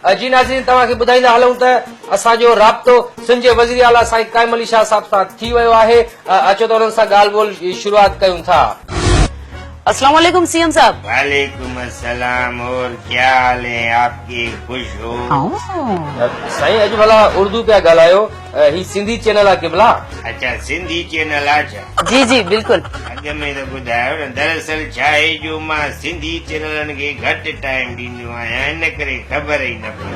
جي ناظرين توهان کي ٻڌائيندا هلون ته اسان جو رابطو سنڌ جي وزير اعليٰ سائين قائم علي شاهه صاحب سان ٿي ويو آهي اچو ته انهن سان ڳالهه ٻولهه شروعات ڪيون ٿا. السلام عليڪم سي ايم صاحب. وعليڪم السلام اور ڪيا حال هين آپ ڪي خوش هو. سائين اڄ ڀلا اردو پيا ڳالهايو هي سنڌي چينل آ قبلا. اڇا سنڌي چينل آ ڇا. جي جي بلڪل. اڳ ۾ ته ٻڌايو نه دراصل ڇا آهي جو مان سنڌي چينلن کي گهٽ ٽائيم ڏيندو آهيان ان ڪري خبر ئي نه پئي.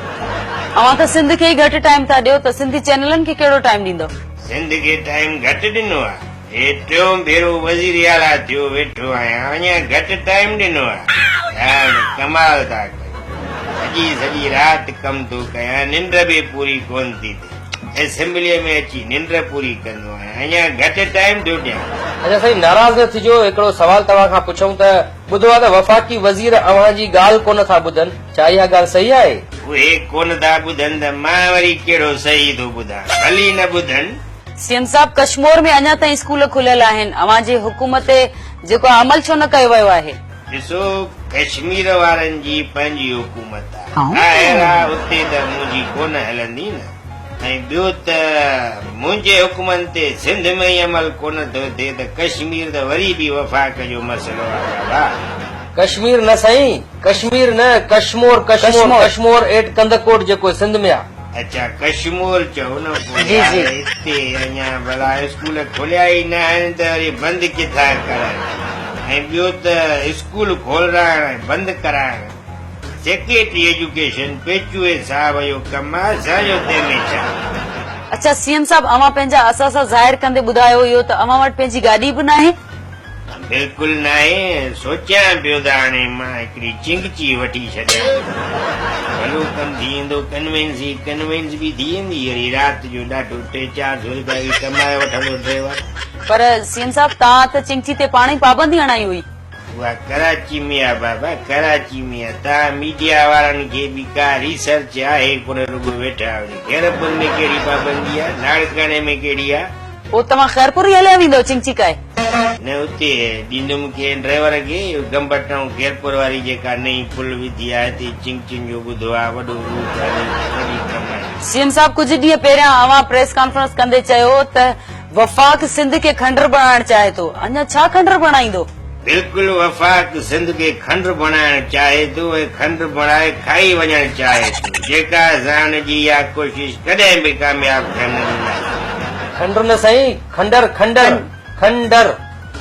اوهان ته سنڌ کي ئي گهٽ ٽائيم ٿا ڏيو ته سنڌي چينلن کي ڪهڙو ٽائيم ڏيندؤ. سنڌ کي ٽائيم گهٽ ڏنو آ هي ٽيون ڀيرو وزير اعليٰ ٿيو ويٺو آهيان اڃا گهٽ ٽائيم ڏنو آ يار ڪمال ٿا ڪيو سڄي سڄي رات ڪم ٿو ڪيان ننڊ به پوري ڪون ٿي ٿئي اسيمبليء ۾ اچي ننڊ پوري ڪندو آهيان اڃا گهٽ ٽائيم ٿو ڏيان. اچا سائين ناراض نه ٿجو هڪڙو سوال توهان کان پڇون ته ٻڌو آهي ته وفاقي وزير اوهان جي ڳالهه ڪونه ٿا ٻڌن ڇا اها ڳالهه صحيح آهي؟ اهي ڪونه ٿا ٻڌن ته مان وري ڪهڙو صحيح ٿو ٻڌان ڀلي نه ٻڌن. سي ايم صاحب ڪشمور ۾ اڃا تائين اسڪول کليل آهن اوهان جي حڪم تي جيڪو آهي عمل ڇو نه ڪيو ويو آهي؟ ڏسو ڪشمير وارن جي پنهنجي حڪومت آ ظاهر آ اتي ته منهنجي ڪونه هلندي نه ۽ ٻيو ته منهنجي حڪمن تي سنڌ ۾ ئي عمل ڪونه ٿو ٿئي ته ڪشمير ته وري به وفاق جو مسئلو آ بابا. ڪشمير نه سائين ڪشمير نه ڪشمور ڪشمور ڪشمور ايٽ ڪنڌڪوٽ جيڪو سنڌ ۾ آ. اڇا ڪشمور چئو نه پوء يار اتي اڃا ڀلا اسڪول کوليا ئي نه آهن ته وري بند ڪٿان ڪرائين ۽ ٻيو ته اسڪول کولرائڻ ۽ بند ڪرائڻ سيڪريٽري ايجوڪيشن پيچوهي صاحب جو ڪم آ اسان جو تنهن ۾ ڇا. اڇا سي ايم صاحب اوهان پنهنجا اثاثا ظاهر ڪندي ٻڌايو اهو ته اوهان وٽ پنهنجي گاڏي به ناهي. بلڪل ناهي، سوچيان پيو ته هاڻي مان هڪڙي چنگچي وٺي ڇڏيان. ڀلو ڪم ٿي ويندو، ڪنوينس ئي ڪنوينس به ٿي ويندي، وري رات جو ڏاڍو ٽي چار سو رپيا به ڪمائي وٺندو ڊرائيور. پر سي ايم صاحب توهان ته چنگچي تي پاڻ ئي پابندي هڻائي هئي. اها ڪراچي ۾ آ بابا ڪراچي ۾ آ، توهان ميڊيا وارن کي به ڪا ريسرچ آهي ڪونه رڳو ويٺا آهيو. خيرپور ۾ ڪهڙي پابندي آ، لاڙڪاڻي ۾ ڪهڙي آ. پوء توهان خيرپور ئي هليا ويندؤ چنگچي ڪائي؟ نه اتي ڏيندم ڪنهن ڊرائيور کي، اهو گمبٽ ۽ خيرپور واري جيڪا نئين پل وڌي آهي تي چنگچين جو ٻڌو آهي وڏو روٽ هلي ته وڏي ڪمائي. سي ايم صاحب ڪجهه ڏينهن پهريان اوهان پريس ڪانفرنس ڪندي چيو ته وفاق سنڌ کي کنڊر بڻائڻ چاهي ٿو، اڃا ڇا کنڊر بڻائيندو؟ بلڪل وفاق سنڌ کي کنڊ بڻائڻ چاهي ٿو ۽ کنڊ بڻائي کائي وڃڻ چاهي ٿو جيڪا اسان ان جي اها ڪوشش ڪڏهن به ڪامياب ٿيڻ نه ڏينداسين. کنڊر نه سائين کنڊر کنڊر کنڊر.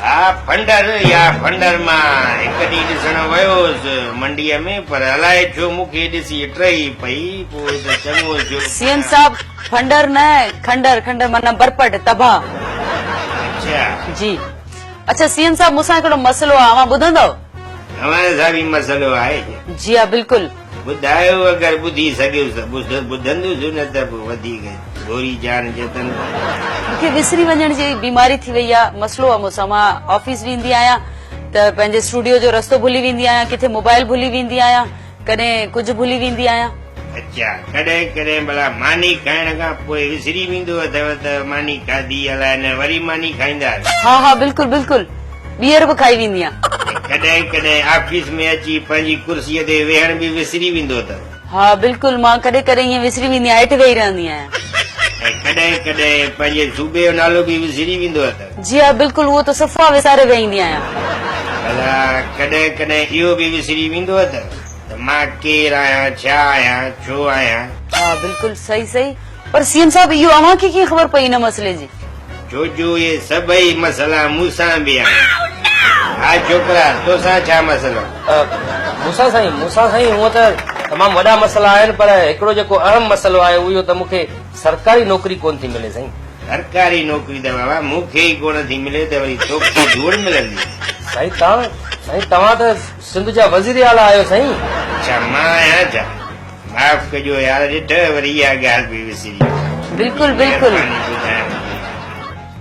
ها ڦنڊر يا ڦنڊر مان هڪ ڏينهن ڏسڻ ويو هوس منڊيء ۾ پر الائي ڇو مون کي ڏسي ٽهي پئي پوء ته چڱو ٿيو. سي ايم صاحب ڦنڊر نه کنڊر کنڊر معنيٰ برپٽ تباهه. اڇا. جي. اڇا سي ايم صاحب مون سان هڪڙو مسئلو آ اوهان ٻڌندؤ؟ اوهان سان به مسئلو آهي ڇا؟ جي ها بلڪل. ٻڌايو اگر ٻڌي سگهيس ته ٻڌندس نه ته پوء وڌيڪ گوري جان جتن ڪندس. مون کي وسري وڃڻ جي بيماري ٿي وئي آ مسئلو آ مون سان مان آفيس ويندي آهيان ته پنهنجي اسٽوڊيو جو رستو ڀلي ويندي آهيان ڪٿي موبائل ڀلي ويندي آهيان ڪڏهن ڪجهه ڀلي ويندي آهيان. اڇا ڪڏهن ڪڏهن ڀلا ماني کائڻ کان پوء وسري ويندو اٿئو ته ماني کاڌي الائي نه وري ماني کائيندا آهيو؟ ها ها بلڪل بلڪل ٻيهر به کائي ويندي آهيان. ۽ ڪڏهن ڪڏهن آفيس ۾ اچي پنهنجي ڪرسيء تي ويهڻ به وسري ويندو اٿئو؟ ها بلڪل مان ڪڏهن ڪڏهن ائين وسري ويندي آهيان هيٺ ويهي رهندي آهيان. ۽ ڪڏهن ڪڏهن پنهنجي صوبي جو نالو به وسري ويندو اٿئو؟ جي ها بلڪل اهو ته صفا وساري ويهندي آهيان. ڀلا ڪڏهن ڪڏهن اهو به وسري ويندو اٿئو ته مان ڪير آهيان، ڇا آهيان، ڇو آهيان؟ ها بلڪل صحيح صحيح پر سي ايم صاحب اهو اوهان کي ڪيئن خبر پئي ان مسئلي جي؟ ڇو جو اهي سڀئي مسئلا مون سان به آهن. ها ڇوڪرا توسان ڇا مسئلو؟ مون سان سائين مون سان سائين هونء ته تمام وڏا مسئلا آهن پر هڪڙو جيڪو اهم مسئلو آهي اهو اهو ته مون کي سرڪاري نوڪري ڪونه ٿي ملي سائين. سرڪاري نوڪري ته بابا مون کي ئي ڪونه ٿي ملي ته وري توکي ڌوڙ ملندي. سائين توهان سائين توهان ته سنڌ جا وزير اعليٰ آهيو سائين. اڇا مان آهيان ڇا؟ معاف ڪجو يار ڏٺ وري اها ڳالهه به وسري وئي. بلڪل بلڪل. مهرباني ٻڌائڻ جي.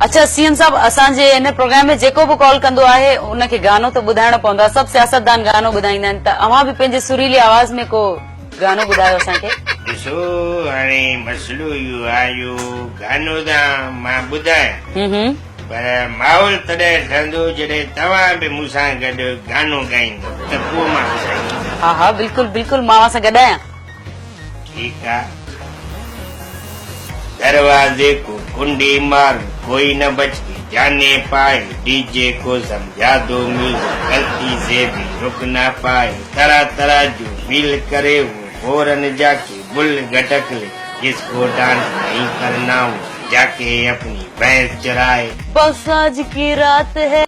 اڇا سي ايم صاحب اسان جي هن پروگرام ۾ جيڪو به ڪال ڪندو آهي ان کي گانو ته ٻڌائڻو پوندو آهي سڀ سياستدان گانو ٻڌائيندا آهن ته اوهان به پنهنجي سريلي آواز ۾ ڪو گانو ٻڌايو اسان کي. ڏسو هاڻي مسئلو اهو آهي جو گانو ته مان ٻڌايان پر ماحول تڏهن ٺهندو جڏهن توهان به مون سان گڏ گانو ڳائيندو ته پوء مان ٻڌائيندس. ها ها بلڪل بلڪل مان اوهان سان گڏ آهيان. ٺيڪ آ. दरवाजे को कुंडी मार, कोई न बच के जाने पाए, डीजे को समझा दो म्यूजिक गलती से भी रुक ना पाए, तरह तरह जो फील करे वो फौरन जाके बुल गटक ले, जिसको डांस नहीं करना वो जाके अपनी भैंस चराए। बस आज की रात है।